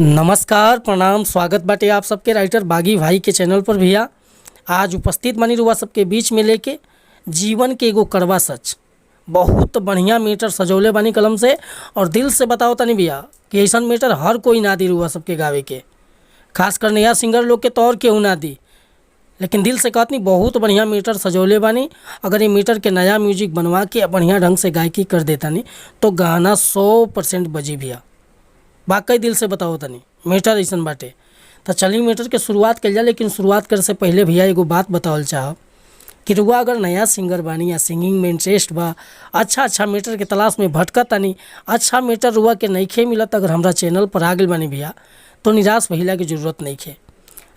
नमस्कार, प्रणाम, स्वागत बाटे आप सबके राइटर बागी भाई के चैनल पर भैया। आज उपस्थित बानी रुआ सबके बीच में लेके जीवन के एगो कड़वा सच। बहुत बढ़िया मीटर सजौले बानी कलम से और दिल से बताओ तनी भैया कि ऐसन मीटर हर कोई ना दी रुआ सबके गावे के, खासकर नया सिंगर लोग के तो और केहू ना दी। लेकिन दिल से कहत नहीं, बहुत बढ़िया मीटर सजौले बानी। अगर ये मीटर के नया म्यूजिक बनवा के बढ़िया ढंग से गायकी कर देता नहीं तो गाना 100% बजी भैया। वाकई दिल से बताओ तनी मीटर ऐसन बाटे। तो चली मीटर के शुरुआत कइल जा, लेकिन शुरुआत करे से पहले भैया एगो बात बतावल चाहब कि रुआ अगर नया सिंगर बानी या सिंगिंग में इंटरेस्ट बा, अच्छा अच्छा मीटर के तलाश में भटकत तानी, अच्छा मीटर रुआ के नइखे मिलत, अगर हमरा चैनल पर आ गइल बानी भैया तो निराश भइला के जरूरत नइखे।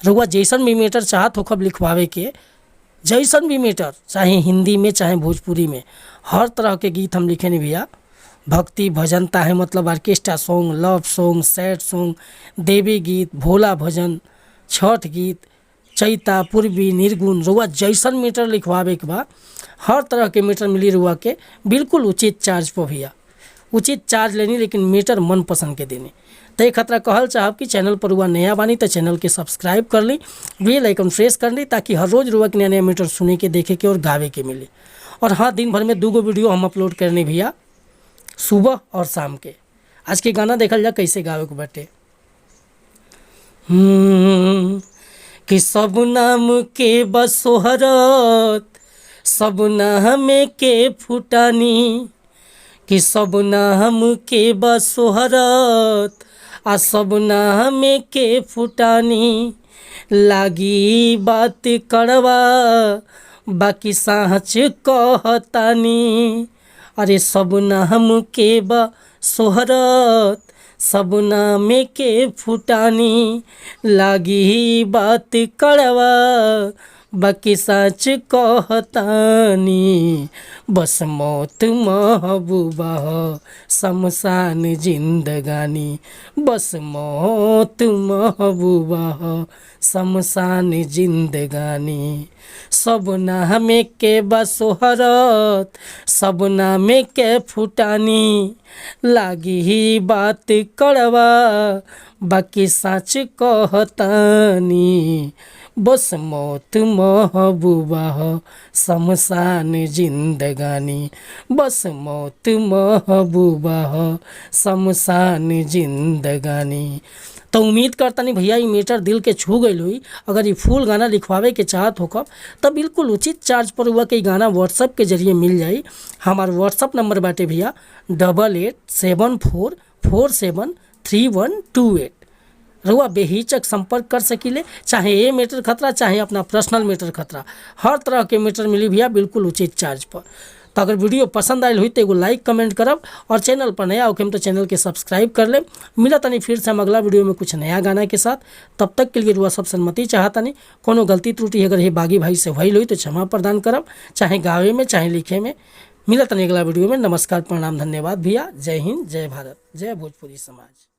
रुआ जैसन भी मीटर चाहत होखब लिखवावे के, जैसन भी मीटर, चाहे हिंदी में चाहे भोजपुरी में, हर तरह के गीत हम लिखेनी भैया। भक्ति भजन ताहे मतलब orchestra song, love song, sad song, देवी गीत, भोला भजन, छठ गीत, चैता, पूर्वी, निर्गुण, रुआ जैसन मीटर लिखवावे के बा हर तरह के मीटर मिली रुआ के बिल्कुल उचित चार्ज पर भैया। उचित चार्ज लेनी लेकिन मीटर मन पसंद के देनी। तो ये खतरा कहल चाहब कि चैनल पर रुआ नया बानी तो चैनल के सब्सक्राइब कर ली, बेल आइकन प्रेस कर ली, ताकि हर रोज़ रुआ के नया नया मीटर सुने के, देखे के और गावे के मिली। और हाँ, दिन भर में 2 वीडियो हम अपलोड करनी भैया, सुबह और शाम के। आज के गाना देखल जा कैसे गावे के बाटे। कि सब नाम के बसोहरत, सब नाम के फुटानी, कि सब नाम के बसोहरत आ सब नाम के फुटानी, लागी बात करवा बाकी साँच कहतानी। अरे सब नाम के बसोहरत, सब नाम के फुटानी, लागी बात करवा बाकी सच कहतानी। बस मौत महबूबा शमशान जिंदगानी, बस मौत महबूबा शमशान जिंदगानी। सब नाम के बसोहरत, सब नाम के फुटानी, लागी ही बात करवा बाकी सच कहतानी। बस मौत महबूबा शमशान जिंदगानी, बस मौत महबूबा शमशान जिंदगानी। तो उम्मीद करता नहीं भैया ये मीटर दिल के छू गई हुई। अगर ये फुल गाना लिखवावे के चाहत होकर तो बिल्कुल उचित चार्ज पर हुआ कि गाना व्हाट्सअप के जरिए मिल जाई। हमार व्हाट्सअप नंबर बाटे भैया 8874 47 31 28। रुआ बेहिचक संपर्क कर सकीले, चाहे ये मीटर खतरा चाहे अपना पर्सनल मीटर खतरा, हर तरह के मीटर मिली भैया बिल्कुल उचित चार्ज पर। तो अगर वीडियो पसंद आयल हुई तो एगो लाइक कमेंट करब और चैनल पर नया होके तो चैनल के सब्सक्राइब कर ले। मिला तनी फिर से हम अगला वीडियो में कुछ नया गाना के साथ। तब तक के लिए रुआ सब सन्मति चाहतनी। कोनो गलती त्रुटि अगर हे बागी भाई से भइल हुई तो क्षमा प्रदान करब, चाहे गावे में चाहे लिखे में। मिला तनी अगला वीडियो में। नमस्कार, प्रणाम, धन्यवाद भैया। जय हिंद, जय भारत, जय भोजपुरी समाज।